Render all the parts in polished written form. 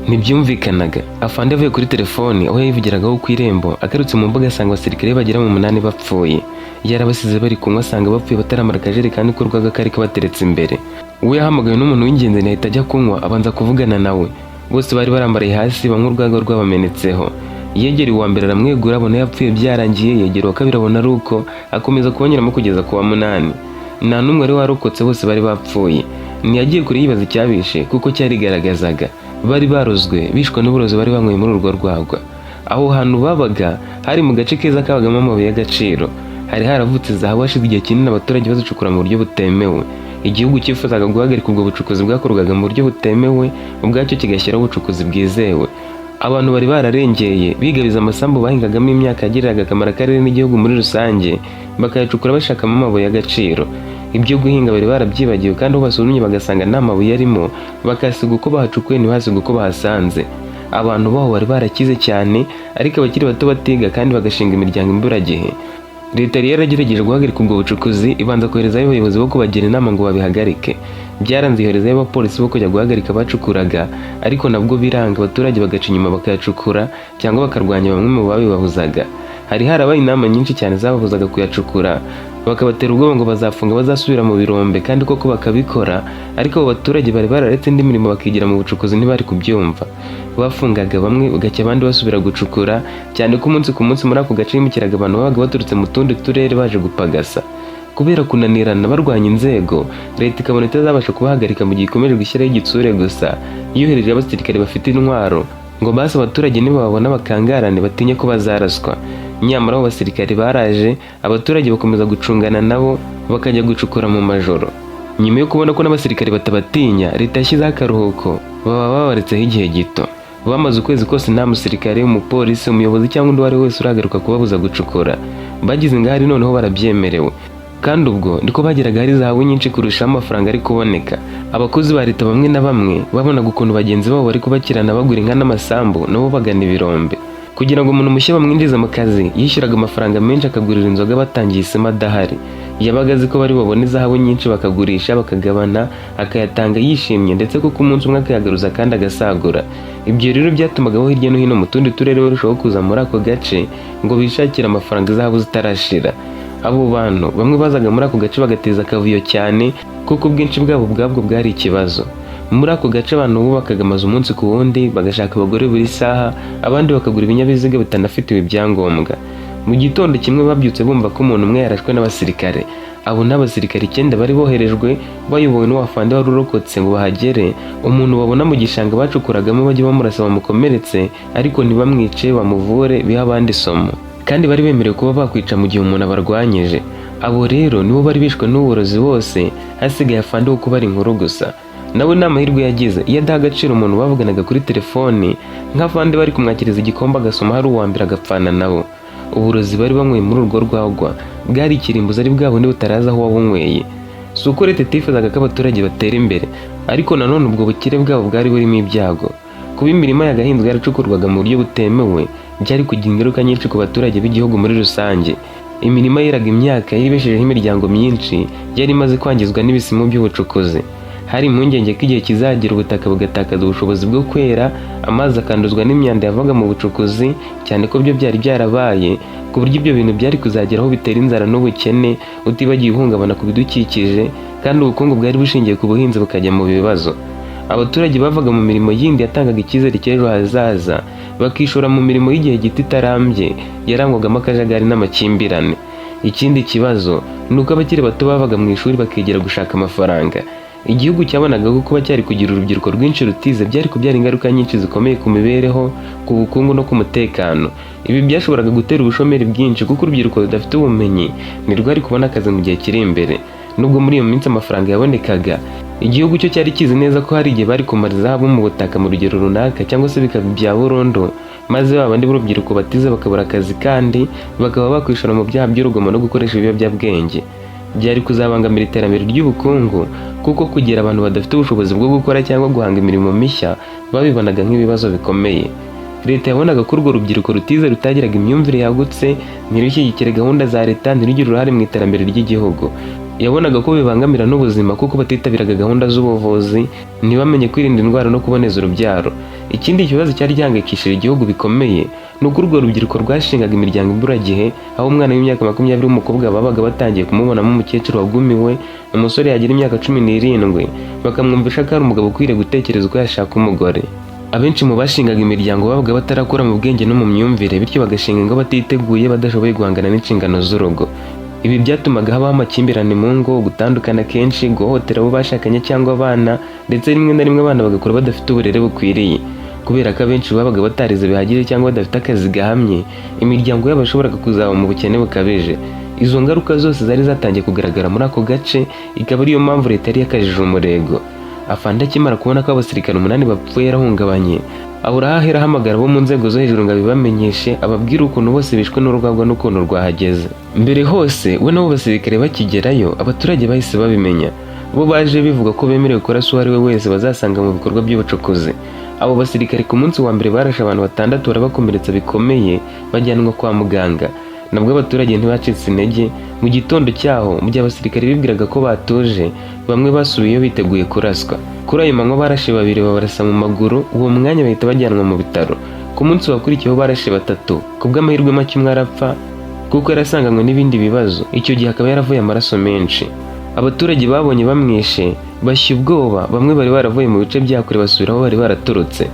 Ntibyumvikanaga. Afande avuye kuri telefoni aho yayivugiragaho ku irembo, agarutse mu mbuga asanga abasirikare bagera mu munani bapfuye. Yarabasize bari kunywa, asanga bapfuye bataramara akajerekani k'urwagwa kari kabateretse imbere. We yahamagawe n'umuntu w'ingenzi, ntiyahita ajya kunywa, abanza kuvugana nawe. Bose bari barambaraye hasi, bamwe urwagwa rwabamenetseho. Yegereye uwa mbere aramwegura, abona yapfuye byarangiye. Yegera uwa kabiri, abona ari uko, akomeza kubanyuramo kugeza ku wa munani. Nta n'umwe wari warokotse, bose bari bapfuye. Ntiyagiye kure yibaza icyabishe, kuko cyarigaragazaga. Bari barozwe, bishwe n'uburozi bari banyweye muri urwo rwagwa. Aho hantu babaga hari mu gace keza kabagamo amabuye y'agaciro. Hari haravutse zahabu hashize igihe kinini abaturage bazicukura mu buryo butemewe. Igihugu cyifuzaga guhagarika ubwo bucukuzi bwakorwaga mu buryo butemewe, ubwacyo kigashyiraho ubucukuzi bwizewe. Abantu bari bararengeye, bigabiza amasambu bahingagamo imyaka yagiriraga akamaro akarere n'igihugu muri rusange, bakayacukura bashakamo amabuye y'agaciro. Ibyo guhinga bari barabyibagiwe, kandi aho basuzumye bagasanga nta mabuye arimo, bakahasiga uko bahacukuye, ntibahasige uko bahasanze. Abantu baho bari barakize cyane, ariko abakiri bato batiga kandi bagashinga imiryango imburagihe. Leta yari yaragerageje guhagarika ubwo bucukuzi, ibanza koherezayo abayobozi bo kubagira inama ngo babihagarike. Byaranze, yoherezayo abapolisi bo kujya guhagarika abacukuraga, ariko nabwo biranga, abaturage bagaca inyuma bakayacukura cyangwa bakarwanya bamwe mu babibabuzaga. Hari harabaye inama nyinshi cyane zababuzaga kuyacukura, bakabatera ubwoba ngo bazafunga, bazasubira mu birombe, kandi koko bakabikora. Ariko abo baturage bari bararetse indi mirimo bakigira mu bucukuzi ntibari kubyumva. Bafungaga bamwe, bugacya abandi basubira gucukura, cyane ko umunsi ku munsi muri ako gace himukiraga abantu babaga baturutse mu tundi turere baje gupagasa. Kubera kunanirana barwanya inzego, leta ikabona itazabasha kubahagarika mu gihe ikomeje gushyiraho igitsure gusa, yohereje abasirikare bafite intwaro ngo basi abaturage nibababona bakangarane, batinye ko bazaraswa. Nyamara abo basirikare baraje, abaturage bakomeza gucungana nabo, bakajya gucukura mu majoro. Nyuma yo kubona ko n'abasirikare batabatinya, leta yashyizeho akaruhuko, baba babaretseho igihe gito. Bamaze ukwezi kose nta musirikare, umupolisi, umuyobozi cyangwa undi uwo ari we wese uragaruka kubabuza gucukura. Bagize ingahari, noneho barabyemerewe. Kandi ubwo niko bageraga hari zahabu nyinshi kurushaho, amafaranga ari kuboneka. Abakozi ba leta bamwe na bamwe babonaga ukuntu bagenzi babo bari kubakirana, bagura inka n'amasambu, nabo bagana ibirombe. Kugira ngo umuntu mushya bamwinjize mu kazi, yishyuraga amafaranga menshi, akagurira inzoga batangiye isima adahari. Yabaga azi ko bari bubone izahabu nyinshi, bakagurisha, bakagabana, akayatanga yishimye, ndetse kuko umunsi umwe akayagaruza kandi agasagura. Ibyo rero byatumaga abo hirya no hino mu tundi turere barushaho kuza muri ako gace ngo bishakire amafaranga izahabu zitarashira. Abo bantu bamwe bazaga muri ako gace bagateza akavuyo cyane, kuko ubwinshi bwabo ubwabwo bwari ikibazo. Muri ako gace abantu bubakaga amazu umunsi ku wundi, bagashaka abagore buri saha, abandi bakagura ibinyabiziga bitanafitiwe ibyangombwa. Mu gitondo kimwe babyutse bumva ko umuntu umwe yarashwe n'abasirikare. Abo ni abasirikare icyenda bari boherejwe bayobowe n'uwafande wari urokotse ngo bahagere, umuntu babona mu gishanga bacukuragamo bajye bamurasa bamukomeretse, ariko ntibamwice, bamuvure, bihe abandi isomo. Kandi bari bemerewe kuba bakwica mu gihe umuntu abarwanyije. Abo rero nibo bari bishwe n'uburozi bose, hasigaye afande wo kubara inkuru gusa. Nawe ni amahirwe yagize. Iyo adaha agaciro umuntu bavuganaga kuri telefoni, nk'afande bari kumwakiriza igikombe agasoma, hari uwa mbere agapfana nabo. Uburozi bari banyweye muri urwo rwagwa bwari ikirimbuzi, ari bwa bundi butaraza aho wabunyweye. Si uko leta itifuzaga ko abaturage batera imbere, ariko nanone ubwo bukire bwabo bwari burimo ibyago. Kuba imirima yagahinzwe yaracukurwaga mu buryo butemewe byari kugira ingaruka nyinshi ku baturage b'igihugu muri rusange. Imirima yeraga imyaka yari ibeshejeho imiryango myinshi yari imaze kwangizwa n'ibisimu by'ubucukuzi. Hari impungenge ko igihe kizagira ubutaka bugatakaza ubushobozi bwo kwera, amazi akanduzwa n'imyanda yavaga mu bucukuzi, cyane ko byo byari byarabaye, ku buryo ibyo bintu byari kuzagera aho bitera inzara n'ubukene, utibagiwe ihungabana ku bidukikije, kandi ubukungu bwari bushingiye ku buhinzi bukajya mu bibazo. Abaturage bavaga mu mirimo yindi yatangaga icyizere cy'ejo hazaza, bakishora mu mirimo y'igihe gito itarambye, yarangwagamo akajagari n'amakimbirane. Ikindi kibazo ni uko abakiri bato bavaga mu ishuri bakigira gushaka amafaranga. Igihugu cyabonaga ko kuba cyari kugira urubyiruko rwinshi rutize byari kubyara ingaruka nyinshi zikomeye ku mibereho, ku bukungu no ku mutekano. Ibi byashoboraga gutera ubushomeri bwinshi, kuko urubyiruko rudafite ubumenyi ntirwari kubona akazi mu gihe kiri imbere. Nubwo muri iyo minsi amafaranga yabonekaga, igihugu cyo cyari kizi neza ko hari igihe bari kumara izahabu mu butaka mu rugero runaka, cyangwa se bikaba ibya burundu, maze ba bandi b'urubyiruko batize bakabura akazi, kandi bakaba bakwishora mu byaha by'urugomo no gukoresha ibiyobyabwenge. Byari kuzabangamira iterambere ry'ubukungu, kuko kugira abantu badafite ubushobozi bwo gukora cyangwa guhanga imirimo mishya babibonaga nk'ibibazo bikomeye. Leta yabonaga ko urwo rubyiruko rutize rutagiraga imyumvire yagutse, ntirushyigikire gahunda za leta, ntirugire uruhare mu iterambere ry'igihugu. Yabonaga ko bibangamira n'ubuzima kuko batitabiraga gahunda z'ubuvuzi, ntibamenye kwirinda indwara no kuboneza urubyaro. Ikindi kibazo cyari gihangayikishije igihugu bikomeye ni uko urwo rubyiruko rwashingaga imiryango imburagihe, aho umwana w'imyaka 20 w'umukobwa babaga batangiye kumubonamo umukecuru wagumiwe, umusore yagira imyaka 17 bakamwumvisha ko ari umugabo ukwiriye gutekereza uko yashaka umugore. Abenshi mu bashingaga imiryango babaga batarakura mu bwenge no mu myumvire, bityo bagashinga ingo batiteguye, badashoboye guhangana n'inshingano z'urugo. Ibi byatumaga habaho amakimbirane mu ngo, gutandukana kenshi, guhohotera abo bashakanye cyangwa abana, ndetse rimwe na rimwe abana bagakura badafite uburere bukwiriye. Kubera ko abenshi babaga batarize bihagije cyangwa badafite akazi gahamye, imiryango yabo yashoboraga kuzaba mu bukene bukabije. Izo ngaruka zose zari zatangiye kugaragara muri ako gace, ikaba ariyo mpamvu leta yari yakajije umurego. Afande akimara kubona ko abasirikare 8 bapfuye yarahungabanye, abura aho ahera ahamagara abo mu nzego zo hejuru ngo abibamenyeshe, ababwire ukuntu bose bishwe n'urwagwa n'ukuntu rwahageze. Mbere hose we n'abo basirikare bakigerayo, abaturage bahise babimenya. Bo baje bivuga ko bemerewe kurasa uwo ari we wese bazasanga mu bikorwa by'ubucukuzi. Abo basirikare ku munsi wa mbere barashe abantu 6 barabakomeretsa bikomeye, bajyanwa kwa muganga. Nabwo abaturage ntibacitse intege. Mu gitondo cyaho, mu gihe abasirikare bibwiraga ko batuje, bamwe basubiyeyo biteguye kuraswa. Kuri ayo manywa barashe 2 babarasa mu maguru, uwo mwanya bahita bajyanwa mu bitaro. Ku munsi wakurikiyeho barashe 3, ku bw'amahirwe make umwe arapfa kuko yarasanganywe n'ibindi bibazo, icyo gihe akaba yaravuye amaraso menshi. Abaturage babonye bamwishe bashya ubwoba, bamwe bari baravuye mu bice bya kure basubira aho bari baraturutse.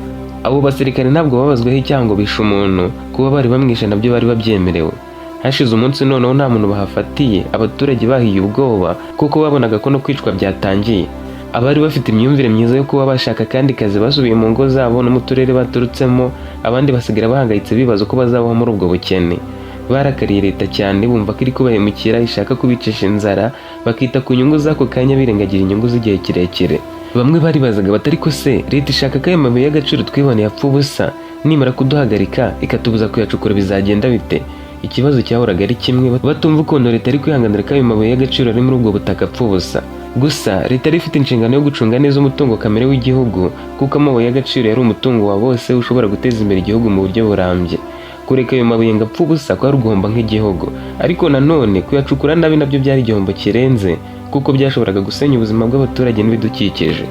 Abo basirikare ntabwo babazweho icyaha ngo bishe umuntu, kuba bari bamwishe nabyo bari babyemerewe. Hashize umunsi noneho nta muntu bahafatiye, abaturage bahiye ubwoba kuko babonaga ko no kwicwa byatangiye. Abari bafite imyumvire myiza yo kuba bashaka akandi kazi basubiye mu ngo zabo no mu turere baturutsemo, abandi basigara bahangayitse bibaza uko bazabaho muri ubwo bukene. Barakariye leta cyane, bumva ko iri kubahemukira, ishaka kubicisha inzara, bakita ku nyungu z'ako kanya birengagira inyungu z'igihe kirekire. Bamwe baribazaga bati: "Ariko se leta ishaka ko ayo mabuye y'agaciro twiboneye apfa ubusa? Nimara kuduhagarika ikatubuza kuyacukura bizagenda bite?" Ikibazo cyahoraga ari kimwe, batumva ukuntu leta iri kwihanganira ko ayo mabuye y'agaciro ari muri ubwo butaka apfa ubusa. Gusa leta yari ifite inshingano yo gucunga neza umutungo kamere w'igihugu, kuko amabuye y'agaciro yari umutungo wa bose ushobora guteza imbere igihugu mu buryo burambye. Kureka ayo mabuye ngo apfe ubusa kwari uguhomba nk'igihugu, ariko nanone kuyacukura nabi nabyo byari igihombo kirenze, kuko byashoboraga gusenya ubuzima bw'abaturage n'ibidukikije.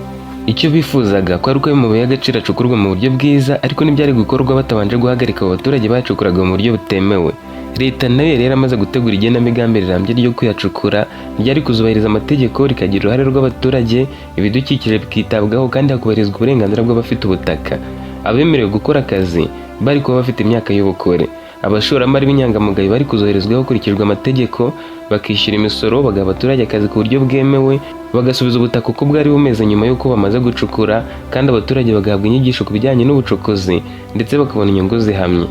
Icyo bifuzaga kwari uko ayo mabuye y'agaciro acukurwa mu buryo bwiza, ariko ntibyari gukorwa batabanje guhagarika abo baturage bayacukuraga mu buryo butemewe. Leta nayo yari yaramaze gutegura igenamigambi rirambye ryo kuyacukura, ryari kuzubahiriza amategeko, rikagira uruhare rw'abaturage, ibidukikije bikitabwaho, kandi hakubahirizwa uburenganzira bw'abafite ubutaka. Abemerewe gukora akazi bari kuba bafite imyaka y'ubukure. Abashoramari b'inyangamugayo bari kuzoherezwa hakurikijwe amategeko, bakishyura imisoro, bagaha abaturage akazi ku buryo bwemewe, bagasubiza ubutaka uko bwari bumeze nyuma y'uko bamaze gucukura, kandi abaturage bagahabwa inyigisho ku bijyanye n'ubucukuzi ndetse bakabona inyungu zihamye.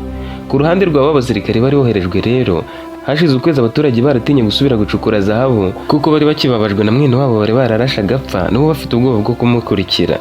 Ku ruhande rw'abo basirikare bari boherejwe rero, hashize ukwezi abaturage baratinye gusubira gucukura zahabu, kuko bari bakibabajwe na mwene wabo bari bararashe agapfa, nabo bafite ubwoba bwo kumukurikira.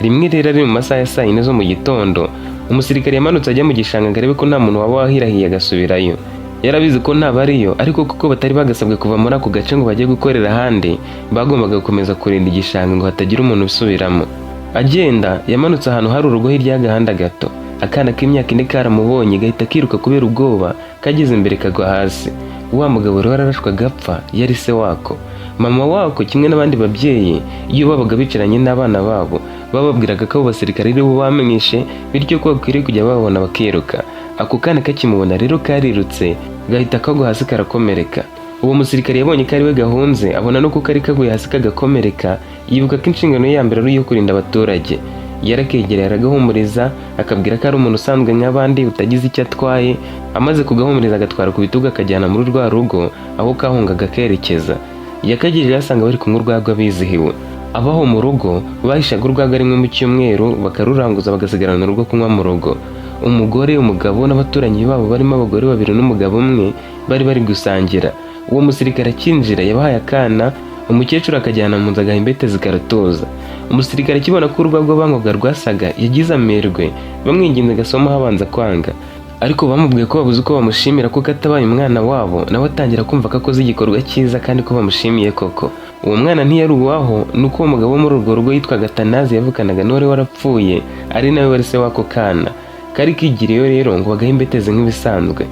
Rimwe rero ari mu masaha ya saa 4 zo mu gitondo, umusirikare yamanutse ajya mu gishanga ngo arebe ko nta muntu waba wahirahiye agasubirayo. Yarabizi ko ntabariyo, ariko kuko batari bagasabwe kuva muri ako gace ngo bajye gukorera ahandi, bagombaga gukomeza kurinda igishanga ngo hatagira umuntu usubiramo. Agenda yamanutse ahantu hari urugo hirya y'agahanda gato. Akana k'imyaka 4 karamubonye gahita kiruka kubera ubwoba, kageze imbere kagwa hasi. Wa mugabo rero wararashwe agapfa yari se wako. Mama wako kimwe n'abandi babyeyi, iyo babaga bicaranye n'abana babo, bababwiraga ko abo basirikare ari bo bamwishe, bityo ko bakwiriye kujya babona bakiruka. Ako kana kakimubona rero karirutse, gahita kagwa hasi karakomereka. Uwo musirikare yabonye ko ari we gahunze, abona no kuko ari kaguye hasi kagakomereka, yibuka ko inshingano ye ya mbere ari iyo kurinda abaturage. Yarakegereye aragahumuriza, akabwira ko ari umuntu usanzwe nk'abandi utagize icyo atwaye. Amaze kugahumuriza, agatwara ku bitugu, akajyana muri rwa rugo aho kahungaga kerekeza. Yakagejeje asanga bari kunywa urwagwa bizihiwe. Abaho mu rugo bahishaga urwagwa rimwe mu cyumweru, bakaruranguza, bagasigarana urugo kunywa mu rugo. Umugore, umugabo n'abaturanyi babo barimo abagore babiri n'umugabo umwe bari bari gusangira. Uwo musirikare akinjira yabahaye akana, umukecuru akajyana mu nzu agaha imbetezi karatuza. Umusirikare akibona ko urwagwa banywaga rwasaga, yagize amerwe. Bamwinginze agasomaho abanza kwanga, ariko bamubwiye ko babuze uko bamushimira kuko atabaye umwana wabo, nawe atangira kumva ko akoze igikorwa cyiza kandi ko bamushimiye koko. Uwo mwana ntiyari uwaho, ni uko uwo mugabo wo muri urwo rugo yitwaga Tanazi yavukanaga n'uwari warapfuye, ari nawe wari se w'ako kana. Kari kigiriyeyo rero ngo bagahe imbetezi nk'ibisanzwe.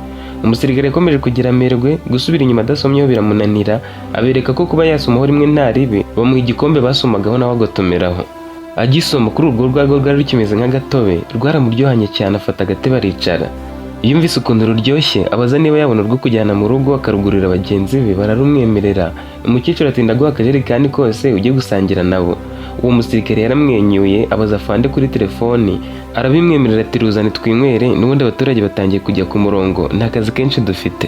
Umusirikare yakomeje kugira amerwe, gusubira inyuma adasomyeho biramunanira, abereka ko kuba yasomaho rimwe nta ribi, bamuha igikombe basomagaho nawe agotomeraho. Agisoma kuri urwo rwagwa rwari rukimeze nk'agatobe, rwaramuryohanye cyane, afata agatebe aricara. Yumvise ukuntu ruryoshye, abaza niba yabona urwo kujyana mu rugo akarugurira bagenzi be, bararumwemerera. Umukecuru ati: "Ndaguha akajerekani kose ujye gusangira nabo." Uwo musirikare yaramwenyuye, abaza afande kuri telefoni, arabimwemerera, ati: "Ruzane twinywere, n'ubundi abaturage batangiye kujya ku murongo, nta kazi kenshi dufite."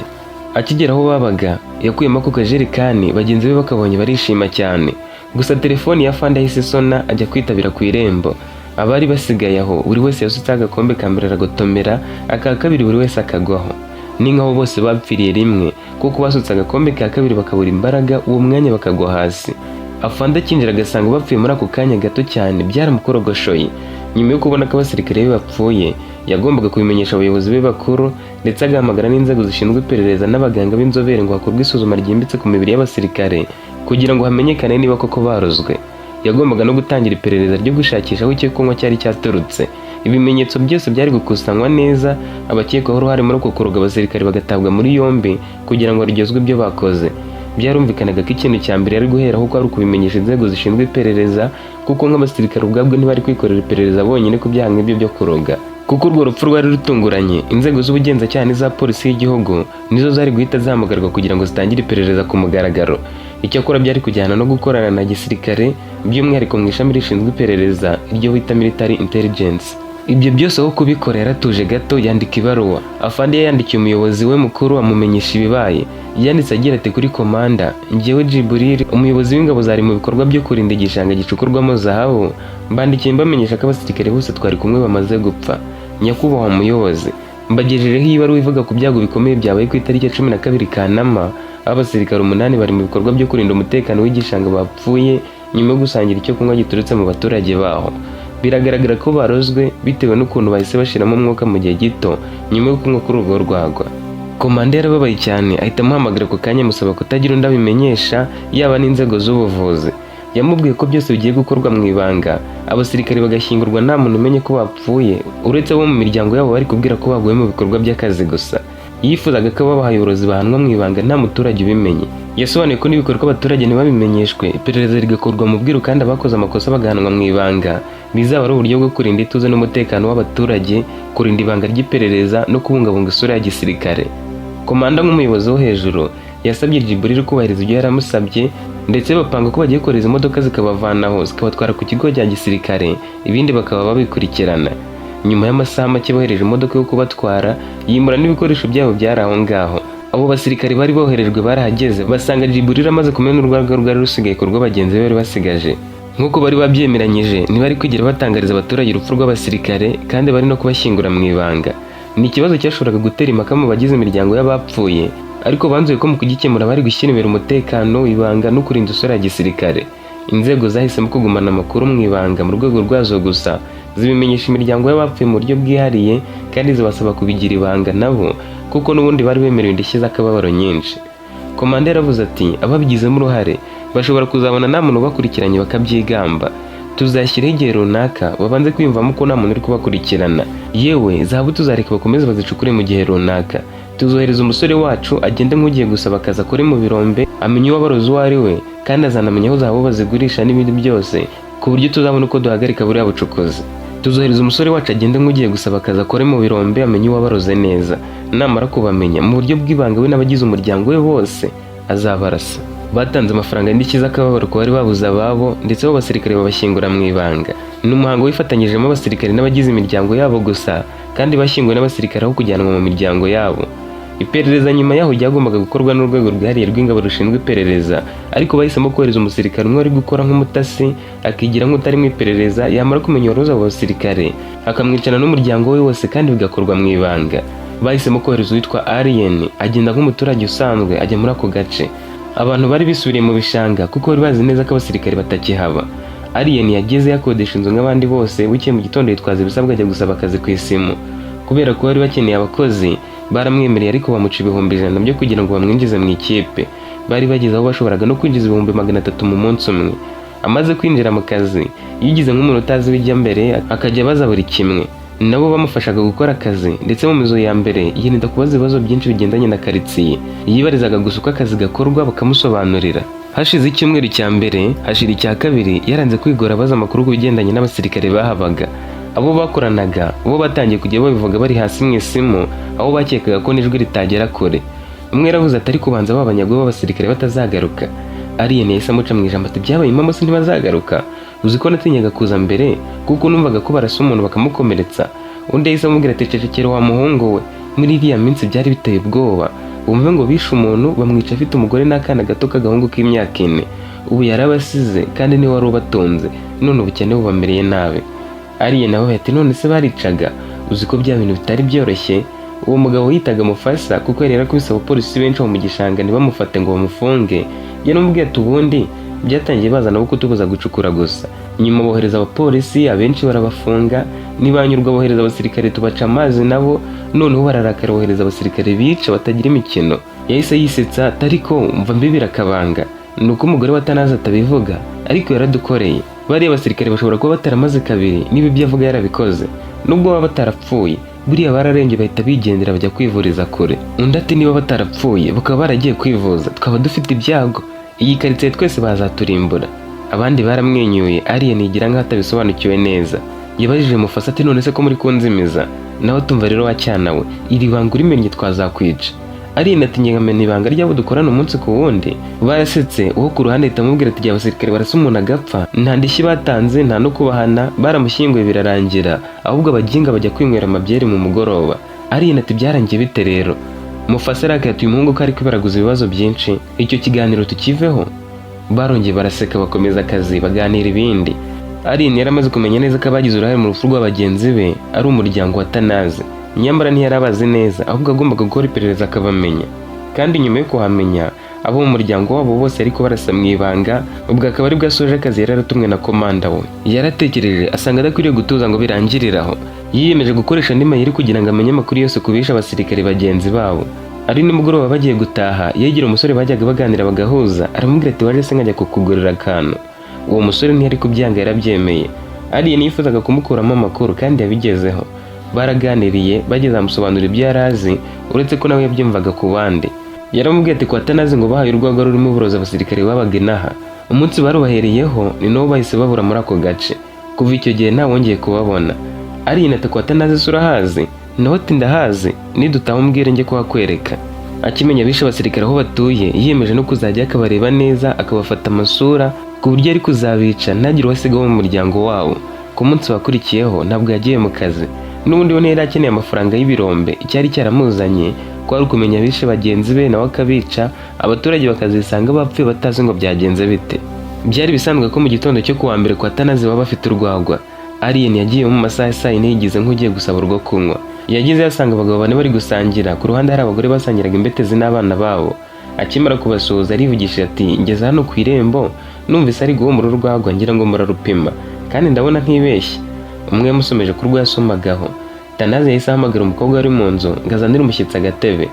Akigera aho babaga, yakuyemo ako kajerekani, bagenzi be bakabonye barishima cyane. Gusa telefoni ya afande yahise isona, ajya kwitabira ku irembo. Abari basigaye aho, buri wese yasutseho agakombe ka mbere aragotomera, aka kabiri buri wese akagwaho. Ni nkaho bose bapfiriye rimwe, kuko basutse agakombe ka kabiri bakabura imbaraga, uwo mwanya bakagwa hasi. Afande akinjira agasanga bapfuye muri ako kanya gato cyane, byaramukorogoshoye. Nyuma yo kubona ko abasirikare be bapfuye, yagombaga kubimenyesha abayobozi be bakuru, ndetse agahamagara n'inzego zishinzwe iperereza n'abaganga b'inzobere ngo hakorwe isuzuma ryimbitse ku mibiri y'abasirikare kugira ngo hamenyekane niba koko barozwe. Yagombaga no gutangira iperereza ryo gushakisha aho icyo kunywa cyari cyaturutse. Ibimenyetso byose byari gukusanywa neza, abakekwaho uruhare muri uko kuroga abasirikare bagatabwa muri yombi kugira ngo baryozwe ibyo bakoze. Byarumvikanaga ko ikintu cya mbere yari guheraho ko ari ukubimenyesha inzego zishinzwe iperereza, kuko nk'abasirikare ubwabwo ntibari kwikorera iperereza bonyine ku byaha nk'ibyo byo kuroga. Kuko urwo rupfu rwari rutunguranye, inzego z'ubugenzacyaha n'iza polisi y'igihugu nizo zari guhita zihamagarwa kugira ngo zitangire iperereza ku mugaragaro. Icyakora byari kujyana no gukorana na gisirikare, by'umwihariko mu ishami rishinzwe iperereza, iryo bita military intelligence. Ibyo byose aho kubikora, yaratuje gato yandika ibaruwa. Afande yayandikiye umuyobozi we mukuru, amumenyesha ibibaye. Yanditse agira ati: "Kuri komanda, njyewe Jiburiri, umuyobozi w'ingabo zari mu bikorwa byo kurinda igishanga gicukurwamo zahabu, mbandikiye mbamenyesha ko abasirikare bose twari kumwe bamaze gupfa. Nyakubahwa muyobozi, mbagejejeho ibaruwa ivuga ku byago bikomeye byabaye ku itariki ya 12 Kanama, aho abasirikare umunani bari mu bikorwa byo kurinda umutekano w'igishanga bapfuye nyuma yo gusangira icyo kunywa giturutse mu baturage baho. Biragaragara ko barozwe bitewe n'ukuntu bahise bashiramo umwuka mu gihe gito nyuma yo kunywa kuri urwo rwagwa." Komanda yarababaye cyane, ahita amuhamagara ako kanya, amusaba kutagira undi abimenyesha, yaba n'inzego z'ubuvuzi. Yamubwiye ko byose bigiye gukorwa mu ibanga, abasirikare bagashyingurwa nta muntu umenye ko bapfuye, uretse abo mu miryango yabo bari kubwira ko baguye mu bikorwa by'akazi gusa. Yifuzaga ko ababahaye uburozi bahanwa mu ibanga, nta muturage ubimenye. Yasobanuye ko n'ibikorwa abaturage ntibabimenyeshwe, iperereza rigakorwa mu bwiru kandi abakoze amakosa bagahanwa mu ibanga, bizaba ari uburyo bwo kurinda ituze n'umutekano w'abaturage, kurinda ibanga ry'iperereza no kubungabunga isura ya gisirikare. Komanda nk'umuyobozi wo hejuru yasabye Jiburil kubahiriza ibyo yaramusabye, ndetse bapanga ko bagiye kohereza imodoka zikabavanaho zikabatwara ku kigo cya gisirikare, ibindi bakaba babikurikirana. Nyuma y'amasaha make bohereje imodoka yo kubatwara, yimura n'ibikoresho byabo byari aho ngaho. Abo basirikare bari boherejwe barahageze, basanga Jiburil amaze kumena urwagwa rwari rusigaye ku rwo bagenzi be bari basigaje. Nk'uko bari babyemeranyije, ntibari kwigera batangariza abaturage urupfu rw'abasirikare, kandi bari no kubashyingura mu ibanga. Ni ikibazo cyashoboraga gutera impaka mu bagize imiryango y'abapfuye, ariko banzuye ko mu kugikemura bari gushyira imbere umutekano, ibanga no kurinda isura ya gisirikare. Inzego zahisemo kugumana amakuru mu ibanga mu rwego rwazo gusa, zibimenyesha imiryango y'abapfuye mu buryo bwihariye, kandi zibasaba kubigira ibanga nabo, kuko n'ubundi bari bemerewe indishyi z'akababaro nyinshi. Komanda yaravuze ati: "Ababigizemo uruhare bashobora kuzabona nta muntu ubakurikiranye bakabyigamba. Tuzashyiraho igihe runaka babanze kwiyumvamo ko nta muntu uri kubakurikirana. Yewe, zahabu tuzareka bakomeze bazicukure mu gihe runaka. Tuzohereza umusore wacu agende nk'ugiye gusaba akazi, akore mu birombe, amenye uwabarozi uwo ari we, kandi azanamenya aho zahabu bazigurisha n'ibindi byose, ku buryo tuzabona uko duhagarika buriya bucukuzi. Tuzohereza umusore wacu agende nk'ugiye gusaba akazi, akore mu birombe, amenye uwabaroze neza. Namara kubamenya, mu buryo bw'ibanga, we n'abagize umuryango we bose azabarasa." Batanze amafaranga y'indishyi z'akababaro ku bari babuze ababo, ndetse abo basirikare babashyingura mu ibanga. Ni umuhango wifatanyijemo abasirikare n'abagize imiryango yabo gusa, kandi bashyinguwe n'abasirikare aho kujyanwa mu miryango yabo. Iperereza nyuma yaho ryagombaga gukorwa n'urwego rwihariye rw'ingabo rushinzwe iperereza, ariko bahisemo kohereza umusirikare umwe wari gukora nk'umutasi, akigira nk'utari mu iperereza, yamara kumenya uwaroze abo basirikare akamwicana n'umuryango we wose, kandi bigakorwa mu ibanga. Bahisemo kohereza uwitwa Alien, agenda nk'umuturage usanzwe, ajya muri ako gace. Abantu bari bisubiriye mu bishanga kuko bari bazi neza ko abasirikare batakihaba. Alien yageze yakodesha inzu nk'abandi bose. Bukeye mu gitondo yitwaza ibisabwa, ajya gusaba akazi ku isimu. Kubera ko bari bakeneye abakozi, baramwemereye, ariko bamuca 100,000 byo kugira ngo bamwinjize mu ikipe. Bari bageze aho bashoboraga no kwinjiza 300,000 mu munsi umwe. Amaze kwinjira mu kazi, yigize nk'umuntu utazi ibijya mbere, akajya abaza buri kimwe. Nabo bamufashaga gukora akazi, ndetse mu mizo ya mbere yirinda kubaza ibibazo byinshi bigendanye na karitsiye. Yibarizaga gusa uko akazi gakorwa, bakamusobanurira. Hashize icyumweru cya mbere, hashira icya kabiri, yaranze kwigora abaza amakuru ku bigendanye n'abasirikare bahabaga. Abo bakoranaga bo batangiye kujya babivuga bari hasi mu isimu, aho bakekaga ko n'ijwi ritagera kure. Umwe yaravuze ati: "Ariko ubanza ba banyagwe b'abasirikare batazagaruka." Alien yahise amuca mu ijambo ati: "Byabaye impamo se, ntibazagaruka? Uzi ko natinyaga kuza mbere kuko numvaga ko barasa umuntu bakamukomeretsa." Undi yahise amubwira ati: "Cecekera wa muhungu we, muri iriya minsi byari biteye ubwoba. Wumve ngo bishe umuntu, bamwica afite umugore n'akana gato k'agahungu k'imyaka 4. Ubu yarabasize kandi niwe wari ubatunze, none ubukene bubamereye nabi." Alien nawe ati: "None se baricaga? Uzi ko bya bintu bitari byoroshye?" Uwo mugabo yitaga Mufasa, kuko yari yarakubise abapolisi benshi aho mu gishanga ntibamufate ngo bamufunge. Yaramubwiye ati: "Ubundi byatangiye bazana abo kutubuza gucukura gusa, nyuma bohereza abapolisi, abenshi barabafunga, ntibanyurwa bohereza abasirikare tubaca amazi nabo, noneho bararakara bohereza abasirikare bica batagira imikino." Yahise yisetsa, ariko mva mbibira akabanga, ni uko umugore wa Tanazi atabivuga, ariko yaradukoreye. Bariya basirikare bashobora kuba bataramaze kabiri niba ibyo avuga yarabikoze. Nubwo baba batarapfuye, buriya bararembye bahita bigendera bajya kwivuriza kure. Undi ati: "Niba batarapfuye bakaba baragiye kwivuza, twaba dufite ibyago. Iyi karitsiye twese bazaturimbura." Abandi baramwenyuye, Alien yigira nkaho atabisobanukiwe neza. Yabajije Mufasa ati: "None se ko muri kunzimiza?" Nawe tumva rero wacyana we, iri banga urimennye twazakwica. Alien ati: "Ngamena ibanga ry'abo dukorana umunsi ku wundi?" Barasetse. Uwo ku ruhande ahita amubwira ati: "Igihe abasirikare barasa umuntu agapfa, nta ndishyi batanze, nta no kubahana, baramushyinguye birarangira, ahubwo abaginga bajya kwinywera amabyeri mu mugoroba." Alien ati: "Byarangiye bite rero?" Mufasa arakaye ati: "Uyu muhungu ko ari kwibaraguza ibibazo byinshi, icyo kiganiro tukiveho." Barongeye baraseka, bakomeza akazi, baganira ibindi. Alien yari amaze kumenya neza ko abagize uruhare mu rupfu rwa bagenzi be ari umuryango wa Tanazi. Nyamara ntiyari abazi neza, ahubwo agombaga gukora iperereza akabamenya, kandi nyuma yo kuhamenya abo mu muryango wabo bose ariko barasa mu ibanga. Ubwo akaba aribwo asoje akazi yari yaratumwe na komanda we. Yaratekereje asanga adakwiriye gutuza ngo birangirire aho. Yiyemeje gukoresha andi mayeri kugira ngo amenye amakuru yose ku bishe abasirikare bagenzi babo. Ari nimugoroba bagiye gutaha, yegera umusore bajyaga baganira bagahuza, aramubwira ati: "Waje se nkajya kukugurira akantu?" Uwo musore ntiyari kubyanga, yarabyemeye. Alien yifuzaga kumukuramo amakuru kandi yabigezeho. Baraganiriye, bageze amusobanurira ibyo yari azi, uretse ko nawe yabyumvaga ku bandi. Yaramubwiye ati: "Kwa Tanazi ngo bahaye urwagwa rurimo uburozi abasirikare babaga inaha. Umunsi barubahereyeho ni nabo bahise babura muri ako gace. Kuva icyo gihe ntawongeye kubabona." Alien ati: "Kwa Tanazi se urahazi?" Nawe ati: "Ndahazi, nidutaha umbwire njye kuhakwereka." Akimenya abishe abasirikare aho batuye, yiyemeje no kuzajya akabareba neza, akabafata amasura, ku buryo ari kuzabica ntagire uwo asiga wo mu muryango wabo. Ku munsi wakurikiyeho ntabwo yagiye mu kazi. N'ubundi we ntiyari akeneye amafaranga y'ibirombe. Icyari cyaramuzanye kwari ukumenya abishe bagenzi be, nawe akabica, abaturage bakazisanga bapfuye batazi ngo byagenze bite. Byari bisanzwe ko mu gitondo cyo kuwa mbere kwa Tanazi baba bafite urwagwa. Alien yagiye mu masaha ya saa 4, yigize nk'ugiye gusaba urwo kunywa. Yagize yasanga abagabo bane bari gusangira, ku ruhande hari abagore basangiraga imbetezi n'abana babo. Akimara kubasuhuza arivugishije ati: "Ngeze hano ku irembo numvise ari guhumura urwagwa, ngira ngo murarupima, kandi ndabona ntibeshye." Umwe yamusomeje ku rwo yasomagaho. Tanazi yahise ahamagara umukobwa wari mu nzu ngo azanire umushyitsi agatebe.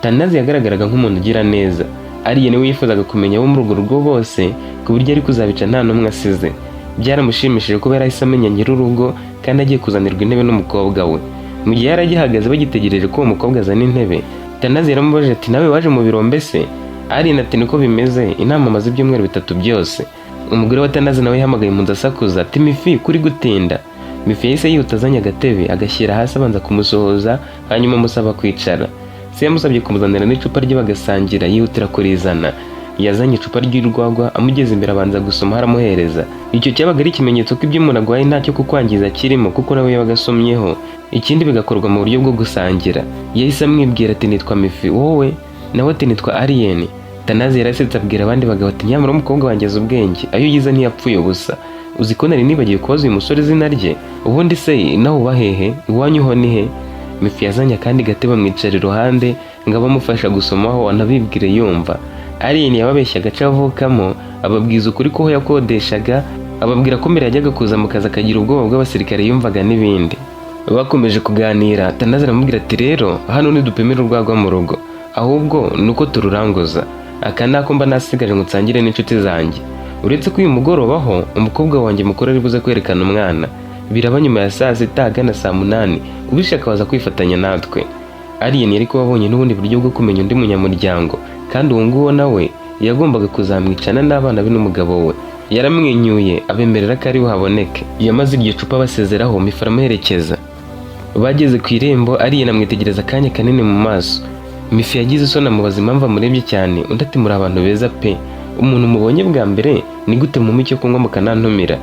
Tanazi yagaragaraga nk'umuntu ugira neza. Alien we yifuzaga kumenya abo muri urwo rugo bose, ku buryo ari kuzabica nta n'umwe asize. Byaramushimishije kuba yarahise amenya nyir'urugo kandi agiye kuzanirwa intebe n'umukobwa we. Mu gihe yari agihagaze bagitegereje ko uwo mukobwa azana intebe, Tanazi yaramubajije ati: "Nawe waje mu birombe se?" Alien ati: "Niko bimeze, inama amaze ibyumweru 3 byose." Umugore wa Tanazi nawe yahamagaye mu nzu asakuza ati: "Mifi, kuri gutinda." Mifi yahise yihuta azanye agatebe, agashyira hasi, abanza kumusuhuza, hanyuma amusaba kwicara. Se yamusabye kumuzanira n'icupa rye bagasangira, yihutira kurizana. Yazanye icupa ry'urwagwa, amugeze imbere abanza gusoma, aramuhereza. Icyo cyabaga ari ikimenyetso ko ibyo umuntu arwaye ntacyo kukwangiza kirimo, kuko nawe yabaga asomyeho. Ikindi bigakorwa mu buryo bwo gusangira. Yahise amwibwira ati: "Nitwa Mifi, wowe?" Nawe ati: "Nitwa Alien." Tanazi yarasetse, abwira abandi bagabo ati: "Nyamara umukobwa wanjye azi ubwenge, ayo yize ntiyapfuye ubusa. Uzi ko nari nibagiwe kubaza uyu musore izina rye? Ubundi se nawe uba hehe? Iwanyu ho ni he?" Mifi yazanye akandi gatebe amwicara iruhande ngo abe amufasha gusomaho anabibwire yumva. Alien yababeshya agace avukamo, ababwiza ukuri ko yakodeshaga, ababwira ko mbere yajyaga kuza mu kazi akagira ubwoba bw'abasirikare yumvaga n'ibindi. Bakomeje kuganira, Tanazi aramubwira ati: "Rero hano ntidupimira urwagwa mu rugo, ahubwo ni uko tururanguza. Aka nako mba nasigaje ngo nsangire n'inshuti zanjye, uretse ko uyu mugoroba ho umukobwa wanjye mukuru ari buze kwerekana umwana, Biraba nyuma ya saa 6 ahagana saa 8. Ubishaka waza kwifatanya natwe. Alien yari kuba abonye n'ubundi buryo bwo kumenya undi munyamuryango, kandi uwo nguwo nawe yagombaga kuzamwicana n'abana be n'umugabo we. Yaramwenyuye, abemerera ko ari buhaboneke. Yamaze iryo cupa basezeraho, Mifi aramuherekeza. Bageze ku irembo, Alien amwitegereza akanya kanini mu maso. Mifi yagize isoni, amubaza impamvu amurebye cyane. Undi ati: "Muri abantu beza pe! Umuntu mubonye bwa mbere, ni gute mumpa icyo kunywa mukanantumira?"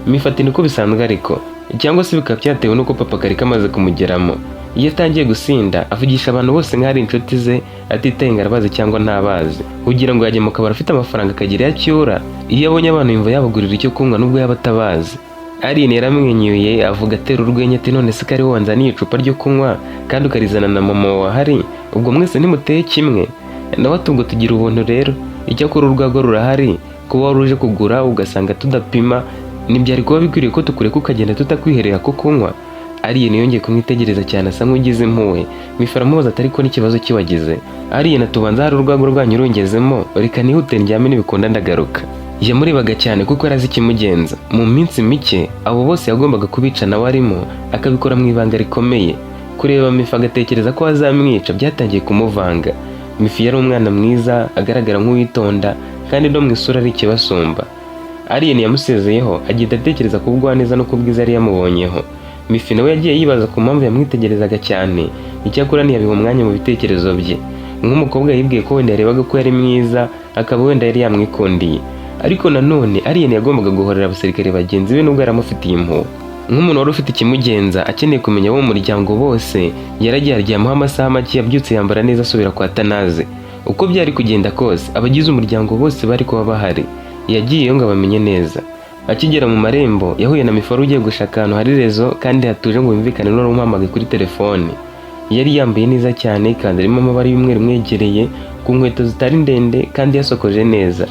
Mifi ati: "Niko bisanzwe ariko, cyangwa se bikaba byatewe n'uko papa kari kamaze kumugeramo. Iyo atangiye gusinda avugisha abantu bose nk'aho ari inshuti ze, atitaye ngo arabazi cyangwa ntabazi. Kugira ngo yajya mu kabari afite amafaranga akagira iyo acyura, iyo abonye abantu yumva yabagurira icyo kunywa nubwo yaba atabazi." Alien yaramwenyuye, avuga atera urwenya ati: "None se ko ariwe wanzaniye icupa ryo kunywa kandi ukarizana na mama wahari, ubwo mwese ntimuteye kimwe?" Nawe ati: "Ubwo tugira ubuntu rero. Icyakora urwagwa rurahari. Kuba wari uje kugura ugasanga tudapima, ntibyari kuba bikwiriye ko tukureka ukagenda tutakwiherera ko kunywa." Alien yongeye kumwitegereza cyane, asa nk'ugize impuhwe. Mifi aramubaza ati: "Ariko n'ikibazo kiwagize?" Alien atubanza hari urwagwa rwanyu rungezemo, reka nihute ndyame, nibikunda ndagaruka. Yamurebaga cyane kuko yari azi ikimugenza. Mu minsi mike abo bose yagombaga kubica nawe arimo, akabikora mu ibanga rikomeye. Kureba Mifi agatekereza ko azamwica byatangiye kumuvanga. Mifi yari umwana mwiza, agaragara nk'uwitonda, kandi no mu isura ari ikibasumba. Alien yamusezeyeho, agenda atekereza ku bugwaneza no ku bwiza yari yamubonyeho. Mifi nawe yagiye yibaza ku mpamvu yamwitegerezaga cyane. Icyakora ntiyabiha umwanya mu bitekerezo bye. Nk'umukobwa yibwiye ko wenda yarebaga ko yari mwiza, akaba wenda yari yamwikundiye. Ariko nanone Alien yagombaga guhorera abasirikare bagenzi be nubwo yaramufitiye impuhwe. Nk'umuntu wari ufite ikimugenza, akeneye kumenya abo mu muryango bose, yaragiye aryamaho amasaha make. Yabyutse yambara neza, asubira kwa Tanaze. Uko byari kugenda kose, abagize umuryango bose bari kuba bahari. Yagiyeyo ngo abamenye neza. Akigera mu marembo yahuye na Mifaru ugiye gushaka ahantu hari réseau kandi hatuje ngo yumvikane n'uwari umuhamagaye kuri telefone. Yari yambaye neza cyane, ikanzu irimo amabara y'umweru imwegereye, ku nkweto zitari ndende, kandi yasokoje neza.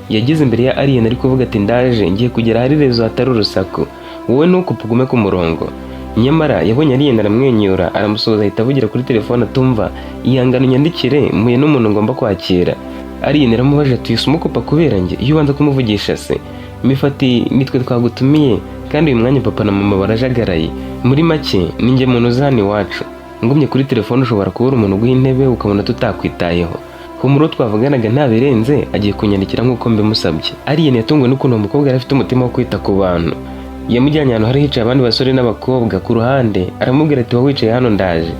Yageze imbere ya Alien ari kuvuga ati: "Ndaje, ngiye kugera ahari réseau hatari urusaku, wowe ntukupe, ugume ku murongo." Nyamara yabonye Alien aramwenyura, aramusuhuza, ahita avugira kuri telefone atumva: "Ihangane unyandikire, mpuye n'umuntu ngomba kwakira." Alien aramubajije ati: "Uhise umukupa kubera njye? Iyo ubanza kumuvugisha se?" Mifi ati: "Nitwe twagutumiye, kandi uyu mwanya papa na mama barajagaraye. Muri make ni njye muntu uza hano iwacu. Ngumye kuri telefone ushobora kubura umuntu uguha intebe, ukabona tutakwitayeho. Humura, uwo twavuganaga ntabirenze, agiye kunyandikira nk'uko mbimusabye." Alien yatunguwe n'ukuntu uwo mukobwa yari afite umutima wo kwita ku bantu. Yamujyanye ahantu hari hicaye abandi basore n'abakobwa ku ruhande, aramubwira ati: "Wowe wicaye hano, ndaje."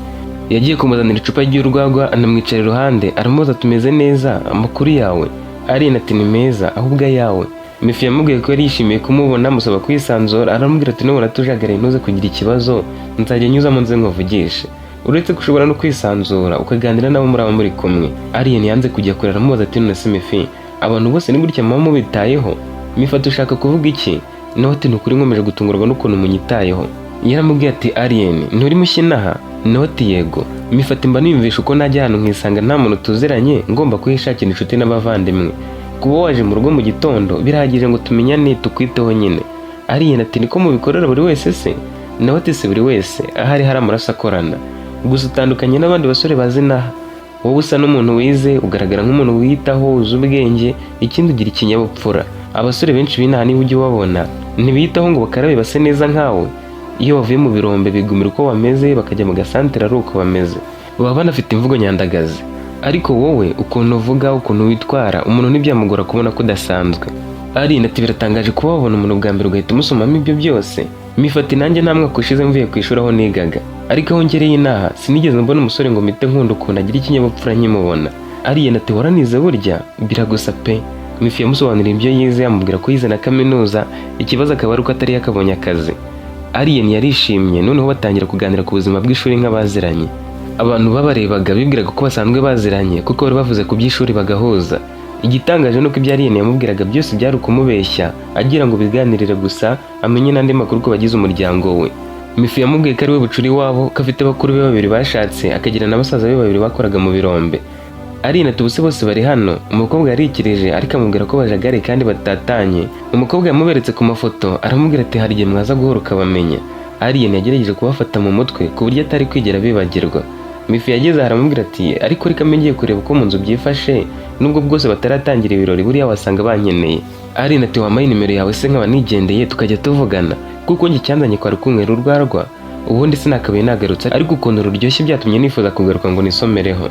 Yagiye kumuzanira icupa ry'urwagwa, anamwicara iruhande, aramubaza: "Tumeze neza, amakuru yawe?" Alien ati: "Ni meza, ahubwo ayawe?" Mifi yamubwiye ko yari yishimiye kumubona, amusaba kwisanzura. Aramubwira ati: "Nubona tujagaraye ntuze kugira ikibazo, nzajya nyuzamo nze nkuvugishe. Uretse ko ushobora no kwisanzura ukaganira nabo muri abo muri kumwe." Alien yanze kujya kure, aramubaza ati: "None se Mifi, abantu bose ni gutya muba mubitayeho?" Mifi ati: "Ushaka kuvuga iki?" Nawe ati: "Ni ukuri nkomeje gutungurwa n'ukuntu munyitayeho." Yaramubwiye ati: "Alien, nturi mushya inaha?" Nawe ati: "Yego." Mifi ati: "Mba niyumvisha uko najya ahantu nkisanga nta muntu tuziranye, ngomba kuhishakira inshuti n'abavandimwe. Kuba waje mu rugo mu gitondo birahagije ngo tumenyane, tukwiteho nyine." Alien ati: "Niko mubikorera buri wese se?" Nawe ati: "Si buri wese, ahari hari amaraso akorana. Gusa utandukanye n'abandi basore bazi inaha. Wowe usa n'umuntu wize, ugaragara nk'umuntu wiyitaho, uzi ubwenge, ikindi ugira ikinyabupfura. Abasore benshi b'inaha niba ujya ubabona, ntibiyitaho ngo bakarabe base neza nkawe. Iyo bavuye mu birombe bigumira uko bameze, bakajya mu gasantere ari uko bameze, baba banafite imvugo nyandagazi. Ariko wowe ukuntu uvuga, ukuntu witwara, umuntu ntibyamugora kubona ko udasanzwe." Alien ati: "Biratangaje kuba wabona umuntu bwa mbere ugahita umusomamo ibyo byose." Mifi ati: "Nanjye nta mwaka ushize mvuye ku ishuri aho nigaga, ariko aho ngereye inaha sinigeze mbona umusore ngo mpite nkunda ukuntu agira ikinyabupfura nkimubona." Alien ati: "Waranize burya, biragusa pe." Mifi yamusobanuriye ibyo yize, amubwira ko yize na kaminuza, ikibazo akaba ari uko atari yakabonye akazi. Alien yarishimye, noneho batangira kuganira ku buzima bw'ishuri nk'abaziranye. Abantu babarebaga bibwiraga ko basanzwe baziranye, kuko bari bavuze ku by'ishuri bagahuza. Igitangaje nuko ibyo Alien yamubwiraga byose byari ukumubeshya, agira ngo biganirire gusa, amenye n'andi makuru ku bagize umuryango we. Mifi yamubwiye ko ari we bucura iwabo, ko afite bakuru be babiri bashatse, akagira na basaza be babiri bakoraga mu birombe. Alien ati: "Ubuse bose bari hano?" Umukobwa yarikirije, ariko amubwira ko bajagare kandi batatanye. Umukobwa yamuberetse ku mafoto, aramubwira ati: "Hari igihe mwaza guhura ukabamenya." Alien yagerageje kubafata mu mutwe ku buryo atari kwigera bibagirwa. Mifi yageze aha aramubwira ati: "Ariko reka mbe ngiye kureba uko mu nzu byifashe, Nubwo bwose bataratangira ibirori, buriya wasanga bankeneye. Alien ati: "Wampaye nimero yawe se nkaba nigendeye, tukajya tuvugana, kuko njye icyanzanye kwari kunywera urwarwa. Ubundi sinakabaye nagarutse, ariko ukuntu ruryoshye byatumye nifuza kugaruka ngo nisomereho."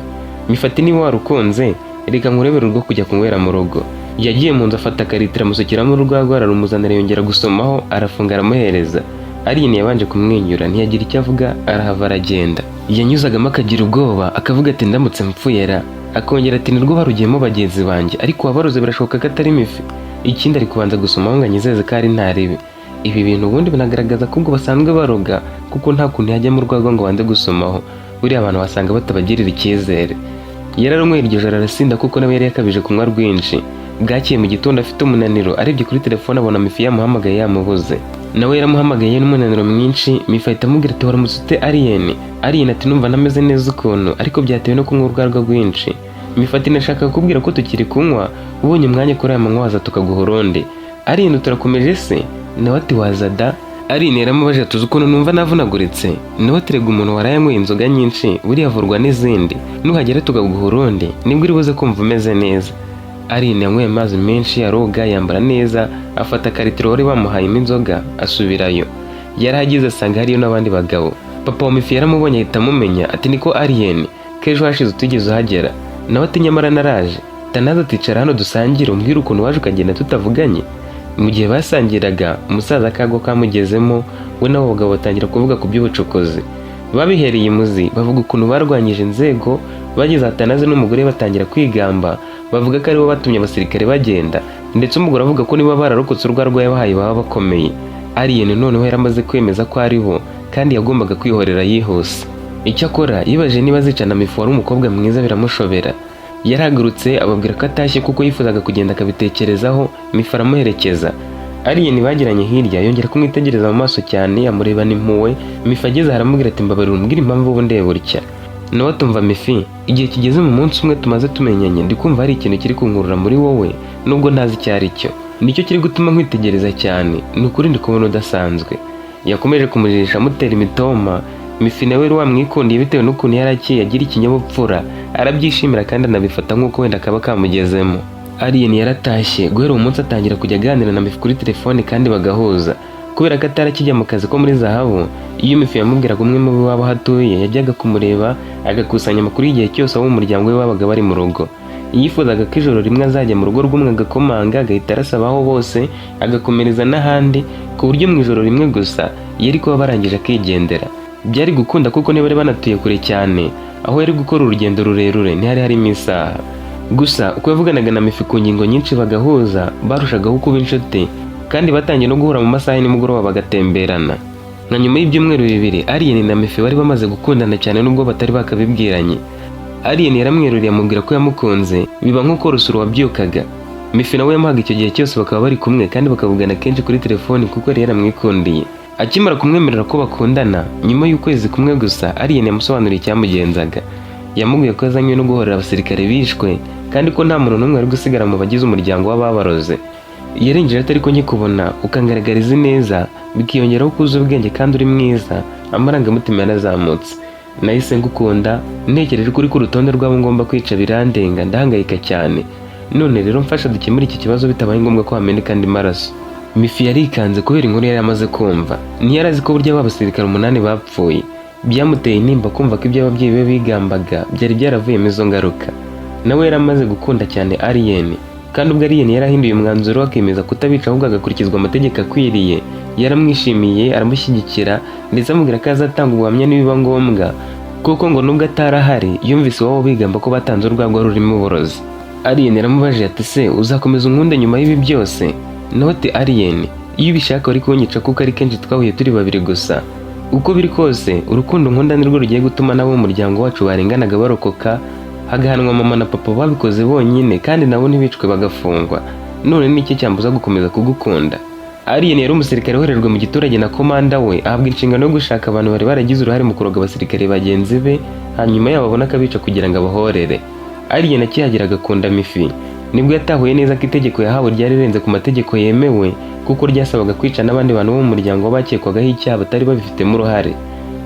Mifi ati: "Niba warukunze, reka nkurebere urwo kujya kunywera mu rugo." Yagiye mu nzu, afata akaritiro, amusukiramo urwagwa, ararumuzanira, yongera gusomaho, arafunga, aramuhereza. Alien yabanje kumwenyura, ntiyagira icyo avuga, arahava aragenda. Yanyuzagamo akagira ubwoba, akavuga ati: "Ndamutse mpfuye ra?" Akongera ati: "Nirwo barugiyemo bagenzi banjye, ariko wabaroze birashoboka ko atari Mifi. Ikindi ari kubanza gusomaho ngo anyizeze ko ari ntaribi." Ibi bintu ubundi binagaragaza ko ubwo basanzwe baroga, kuko nta kuntu yajya mu rwagwa ngo banze gusomaho. Buriya abantu wasanga batabagirira icyizere. Yararunyweye iryo joro, arasinda, kuko nawe yari yakabije kunywa rwinshi. Bwakeye mu gitondo afite umunaniro, arebye kuri telefone abona Mifi yamuhamagaye, yamubuze. Nawe yaramuhamagaye n'umunaniro mwinshi. Mifi ahita amubwira ati: "Waramutse ute, Alien?" Alien ati: "Numva ntameze neza ukuntu, ariko byatewe no kunywa urwarwa rwinshi." Mifi ati: "Nashaka kukubwira ko tukiri kunywa, ubonye umwanya kuri aya manywa waza tukaguha urundi." "Alien, turakomeje se?" Nawe ati: "Waza da." Alien yaramubajije ati: "Uzi ukuntu numva navunaguritse?" Nawe ati: "Rega umuntu warayanyweye inzoga nyinshi buriya avurwa n'izindi. Nuhagera tukaguha urundi, nibwo uri buze kumva umeze neza." Alien yanyweye amazi menshi, aroga, yambara neza, afata akaritiro wari bamuhayemo inzoga, asubirayo. Yarahageze asanga hariyo n'abandi bagabo. Papa wa Mifi yaramubonye ahita amumenya, ati: "Niko Alien, k'ejo hashize utigeze uhagera?" Nawe ati: "Nyamara naraje." Tanazi aticara hano dusangire, umbwire ukuntu waje ukagenda tutavuganye. Mu gihe basangiraga, umusaza akagwa kamugezemo, we n'abo bagabo batangira kuvuga ku by'ubucukuzi. Babihereye imuzi, bavuga ukuntu barwanyije inzego. Bageze Atanaze n'umugore batangira kwigamba, bavuga ko aribo batumye abasirikare bagenda, ndetse umugore avuga ko niba bararokotse urwarwa yabahaye baba bakomeye. Alien noneho yaramaze kwemeza ko ari bo, kandi yagombaga kwihorera yihuse. Icyakora yibajije niba azicana Mifi wari umukobwa mwiza, biramushobera. Yarahagurutse ababwira ko atashye, kuko yifuzaga kugenda akabitekerezaho. Mifi aramuherekeza. Alien bagiranye hirya yongera kumwitegereza mu maso cyane, amurebana impuhwe. Mifi ageze aramubwira ati: "Mbabarira umbwire impamvu ubu ndeba utya." Nawe atumva Mifi, igihe kigeze mu munsi umwe tumaze tumenyanye, ndi kumva hari ikintu kiri kunkurura muri wowe, nubwo ntazi icyo ari cyo. Nicyo kiri gutuma nkwitegereza cyane. Ni ukuri ndi kubona udasanzwe. Yakomeje kumujijisha, amutera imitoma. Mifi nawe wari wamwikundiye bitewe n'ukuntu yari akeye, agira ikinyabupfura, arabyishimira kandi anabifata nk'uko wenda kaba kamugezemo. Alien yaratashye. Guhera uwo munsi atangira kujya aganira na Mifi kuri telefone kandi bagahuza. Kubera ko atari akijya mu kazi ko muri zahabu, iyo Mifi yamubwiraga umwe mu b'iwabo aho atuye, yajyaga kumureba, agakusanya amakuru y'igihe cyose abo mu muryango we babaga bari mu rugo. Yifuzaga ko ijoro rimwe azajya mu rugo rw'umwe agakomanga, agahita arasabaho bose, agakomereza n'ahandi, ku buryo mu ijoro rimwe gusa yari kuba barangije akigendera. Byari gukunda kuko niba bari banatuye kure cyane, aho yari gukora urugendo rurerure ntihari harimo isaha. Gusa uko yavuganaga na Mifi ku ngingo nyinshi bagahuza, barushagaho kuba inshuti, kandi batangiye no guhura mu masaha ya nimugoroba bagatemberana. Nka nyuma y'ibyumweru 2, Alien na Mifi bari bamaze gukundana cyane, nubwo batari bakabibwiranye. Alien yaramweruriye, amubwira ko yamukunze, biba nk'uko rusuro wabyukaga. Mifi nawe yamuhaga icyo gihe cyose bakaba bari kumwe, kandi bakavugana kenshi kuri telefoni, kuko yari yaramwikundiye. Akimara kumwemerera ko bakundana, nyuma y'ukwezi kumwe gusa, Alien yamusobanuriye icyamugenzaga. Yamubwiye ko yazanywe no guhorera abasirikare bishwe, kandi ko nta muntu n'umwe wari gusigara mu bagize umuryango w'ababaroze. Yarengeje atari ko: "Nkikubona ukangaragariza ineza, bikiyongeraho ko uzi ubwenge kandi uri mwiza, amarangamutima yarazamutse, nahise ngukunda. Ntekereje ko uri ku rutonde rw'abo ngomba kwica, birandenga, ndahangayika cyane. None rero mfasha dukemure iki kibazo bitabaye ngombwa ko hameneka andi maraso." Mifi yarikanze kubera inkuru yari amaze kumva. Ntiyari azi ko burya ba basirikare umunani bapfuye. Byamuteye intimba kumva ko ibyo ababyeyi be bigambaga byari byaravuyemo izo ngaruka. Nawe yari amaze gukunda cyane Alien, kandi ubwo Alien yarahinduye umwanzuro akemeza kutabica ahubwo agakurikizwa amategeko akwiriye, yaramwishimiye, aramushyigikira, ndetse amubwira ko azatanga ubuhamya nibiba ngombwa, kuko ngo nubwo atari ahari yumvise iwabo bigamba ko batanze urwagwa rurimo uburozi. Alien yaramubajije ati: "Se uzakomeza unkunde nyuma y'ibi byose?" Nawe ati: "Alien, iyo ubishaka wari kunyica, kuko ari kenshi twahuye turi babiri gusa. Uko biri kose urukundo nkunda nirwo rugiye gutuma nabo mu muryango wacu barenganaga barokoka, hagahanwa mama na papa babikoze bonyine, kandi nabo ntibicwe bagafungwa. None ni iki cyambuza gukomeza kugukunda?" Alien yari umusirikare woherejwe mu giturage na komanda we, ahabwa inshingano yo gushaka abantu bari baragize uruhare mu kuroga abasirikare bagenzi be, hanyuma yababona akabica kugira ngo abahorere. Alien akihagera agakunda Mifi, nibwo yatahuye neza ko itegeko yahawe ryari rirenze ku mategeko yemewe, kuko ryasabaga kwica n'abandi bantu bo mu muryango w'abakekwagaho icyaha batari babifitemo uruhare.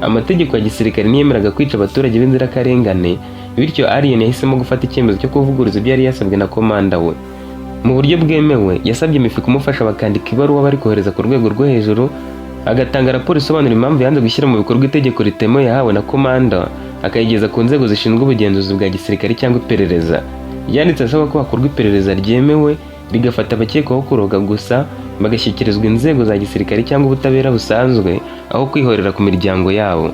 Amategeko ya gisirikare ntiyemeraga kwica abaturage b'inzirakarengane. Bityo Alien yahisemo gufata icyemezo cyo kuvuguruza ibyo yari yasabwe na komanda we. Mu buryo bwemewe, yasabye Mifi kumufasha bakandika ibaruwa bari kohereza ku rwego rwo hejuru, agatanga raporo isobanura impamvu yanze gushyira mu bikorwa itegeko ritemewe yahawe na komanda, akayigeza ku nzego zishinzwe ubugenzuzi bwa gisirikare cyangwa iperereza. Yanditse asaba ko hakorwa iperereza ryemewe rigafata abakekwaho kuroga gusa, bagashyikirizwa inzego za gisirikare cyangwa ubutabera busanzwe aho kwihorera ku miryango yabo.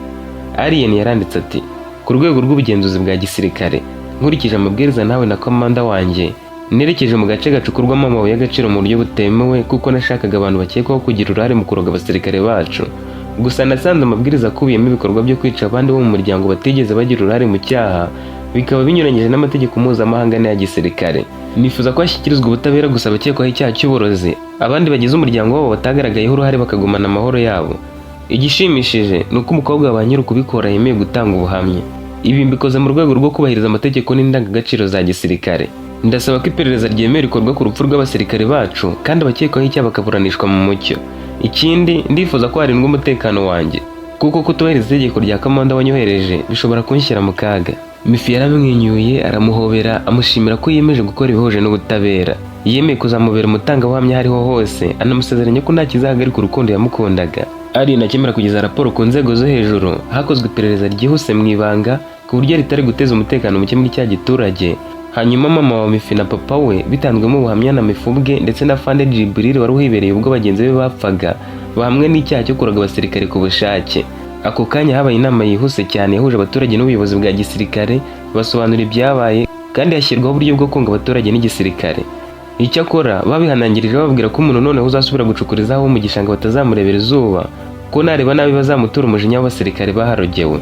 Alien yaranditse ati: "Ku rwego rw'ubugenzuzi bwa gisirikare, nkurikije amabwiriza nawe na komanda wanjye, nerekeje mu gace gacukurwamo amabuye y'agaciro mu buryo butemewe kuko nashakaga abantu bakekwaho kugira uruhare mu kuroga abasirikare bacu. Gusa nasanze amabwiriza akubiyemo ibikorwa byo kwica abandi bo mu muryango batigeze bagira uruhare mu cyaha, bikaba binyuranyije n'amategeko mpuzamahanga n'aya gisirikare. Nifuza ko hashyikirizwa ubutabera gusa abakekwaho icyaha cy'uburozi, abandi bagize umuryango wabo batagaragayeho uruhare bakagumana amahoro yabo. Igishimishije ni uko umukobwa wa nyiri ukubikora yemeye gutanga ubuhamya. Ibi mbikoze mu rwego rwo kubahiriza amategeko n'indangagaciro za gisirikare. Ndasaba ko iperereza ryemewe rikorwa ku rupfu rw'abasirikare bacu kandi abakekwaho icyaha bakaburanishwa mu mucyo. Ikindi, ndifuza ko harindwa umutekano wanjye kuko kutubahiriza itegeko rya kamanda wanyohereje bishobora kunshyira mu kaga." Mifi yaramwenyuye, aramuhobera, amushimira ko yiyemeje gukora ibihuje n'ubutabera. Yemeye kuzamubera umutangabuhamya aho ariho hose, anamusezeranya ko nta kizahagarika urukundo yamukundaga. Alien akemera kugeza raporo ku nzego zo hejuru, hakozwe iperereza ryihuse mu ibanga ku buryo ritari guteza umutekano muke muri cya giturage. Hanyuma mama wa Mifi na papa we, bitanzwemo ubuhamya na Mifi ubwe ndetse na Fande Jibril wari uhibereye ubwo bagenzi be bapfaga, bahamwe n'icyaha cyo kuroga abasirikare ku bushake. Ako kanya habaye inama yihuse cyane yahuje abaturage n'ubuyobozi bwa gisirikare, basobanura ibyabaye kandi hashyirwaho uburyo bwo kunga abaturage n'igisirikare. Icyakora babihanangirije, bababwira ko umuntu noneho uzasubira gucukura izahabu mu gishanga batazamurebera izuba, ko nareba nabi bazamutura umujinya w'abasirikare baharogewe.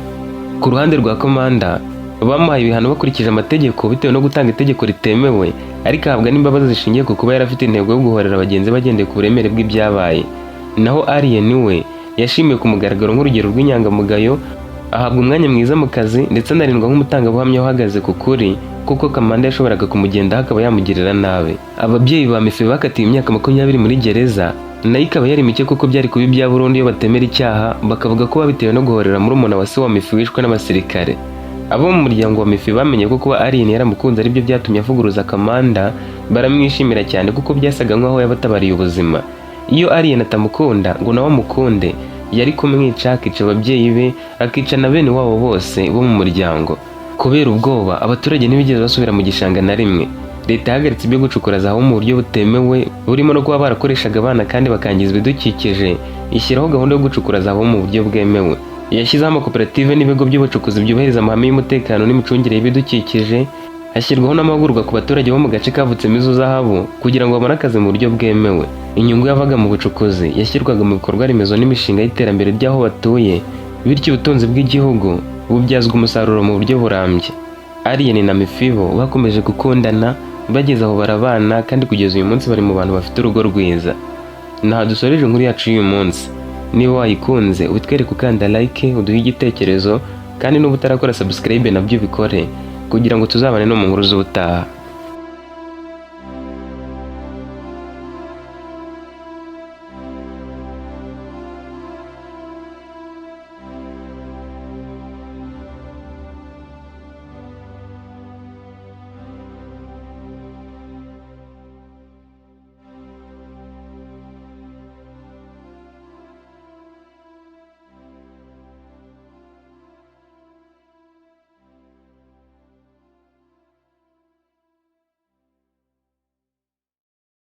Ku ruhande rwa komanda, bamuhaye ibihano bakurikije amategeko bitewe no gutanga itegeko ritemewe, ariko ahabwa n'imbabazi zishingiye ku kuba yari afite intego yo guhorera bagenzi be agendeye ku buremere bw'ibyabaye. Naho Alien we yashimiwe ku mugaragaro nk'urugero rw'inyangamugayo, ahabwa umwanya mwiza mu kazi, ndetse anarindwa nk'umutangabuhamya uhagaze ku kuri, kuko kamanda yashoboraga kumugendaho akaba yamugirira nabi. Ababyeyi ba Mifi bakatiwe imyaka 20 muri gereza, nayo ikaba yari mike kuko byari kuba ibya burundu iyo batemera icyaha, bakavuga ko babitewe no guhorera murumuna wa se wa Mifi wishwe n'abasirikare. Abo mu muryango wa Mifi bamenye ko kuba Alien yaramukunze aribyo byatumye avuguruza kamanda, baramwishimira cyane kuko byasaga nk'aho yabatabariye ubuzima. Iyo Alien atamukunda ngo nawe amukunde, yari kumwica, akica ababyeyi be, akica na bene wabo bose bo mu muryango. Kubera ubwoba, abaturage ntibigeze basubira mu gishanga na rimwe. Leta yahagaritse ibyo gucukura zahabu mu buryo butemewe, burimo no kuba barakoreshaga abana kandi bakangiza ibidukikije, ishyiraho gahunda yo gucukura zahabu mu buryo bwemewe. Yashyizeho amakoperative n'ibigo by'ubucukuzi byubahiriza amahame y'umutekano n'imicungire y'ibidukikije, hashyirwaho n'amahugurwa ku baturage bo mu gace kavutsemo izo zahabu kugira ngo babone akazi mu buryo bwemewe. Inyungu yavaga mu bucukuzi yashyirwaga mu bikorwa remezo n'imishinga y'iterambere ry'aho batuye, bityo ubutunzi bw'igihugu bubyazwa umusaruro mu buryo burambye. Alien na Mifi bo bakomeje gukundana, bageze aho barabana, kandi kugeza uyu munsi bari mu bantu bafite urugo rwiza. Naha dusoreje inkuru yacu y'uyu munsi. Niba wayikunze, ubitwereke ukanda like, uduhe igitekerezo, kandi nuba utarakora subscribe nabyo ubikore kugira ngo tuzabane no mu nkuru z'ubutaha.